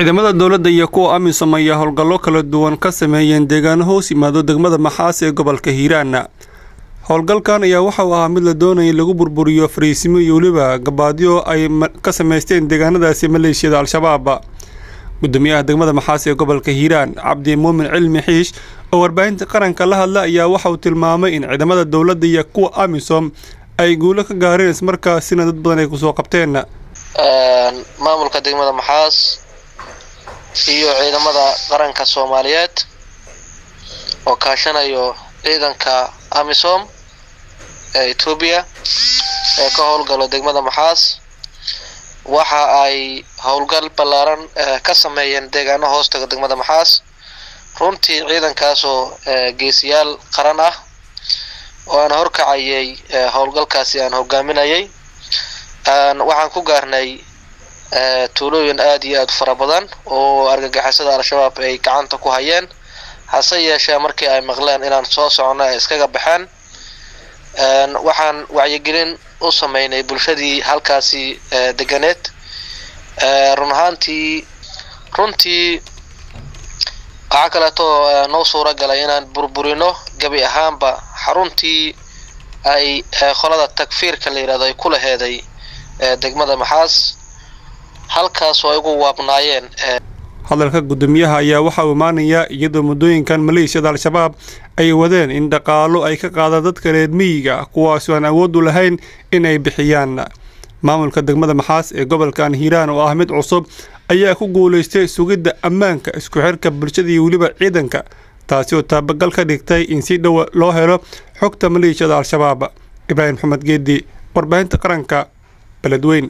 Ciidamada dowladda iyo kuwa AMISOM ayaa howlgallo kala duwan ka sameeyeen deegaano hoos yimaado degmada Maxaas ee gobolka Hiiraan. Howlgalkan ayaa waxa uu ahaa mid la doonayay lagu burburiyo fariisimo iyo weliba gabaadyo ay ka sameysteen deegaanadaasi maleeshiyada Al-Shabaab. Gudoomiyaha degmada Maxaas ee gobolka Hiiraan, Cabdi Muumin Cilmi Xiish, oo warbaahinta qaranka la hadla ayaa waxa uu tilmaamay in ciidamada dowladda iyo kuwa AMISOM ay guulo ka gaareen, ismarkaasina dad badan ay kusoo qabteen. Maamulka degmada Maxaas iyo ciidamada qaranka Soomaaliyeed oo kaashanayo ciidanka AMISOM ee Etoobiya ee ka howlgalo degmada Maxaas waxa ay howlgal ballaaran ka sameeyeen deegaano hoostaga degmada Maxaas. Runtii ciidankaasoo geesiyaal qaran ah oo aan horkacayay howlgalkaasi aan hogaaminayay, waxaan ku gaarnay tuulooyin aada iyo aada u fara badan oo argagixisada Al-Shabaab ay gacanta ku hayeen, hase yeeshee markii ay maqleen inaan soo socono ay iskaga baxeen. Waxaan wacyigelin u sameynay bulshadii halkaasi deganeed. Run ahaantii runtii waxaa kaleeto noo suura galay inaan burburino gebi ahaanba xaruntii ay qolada takfiirka la yidhahdo ay ku laheeday degmada Maxaas, halkaas oo ay ugu waabnaayeen. Hadalka gudoomiyaha ayaa waxa uu imaanayaa iyadoo muddooyinkan maleeshiyada Al-Shabaab ay wadeen in dhaqaalo ay ka qaadaan dadka reer miyiga, kuwaasoo aan awood u lahayn in ay bixiyaan. Maamulka degmada Maxaas ee gobolkan Hiiraan oo ah mid cusub ayaa ku guulaystay sugidda ammaanka, isku xirka bulshada iyo weliba ciidanka, taasi oo taabagal ka dhigtay in si dhow loo helo xogta maleeshiyada Al-Shabaab. Ibraahim Maxamed Geedi, warbaahinta qaranka, Beledweyn.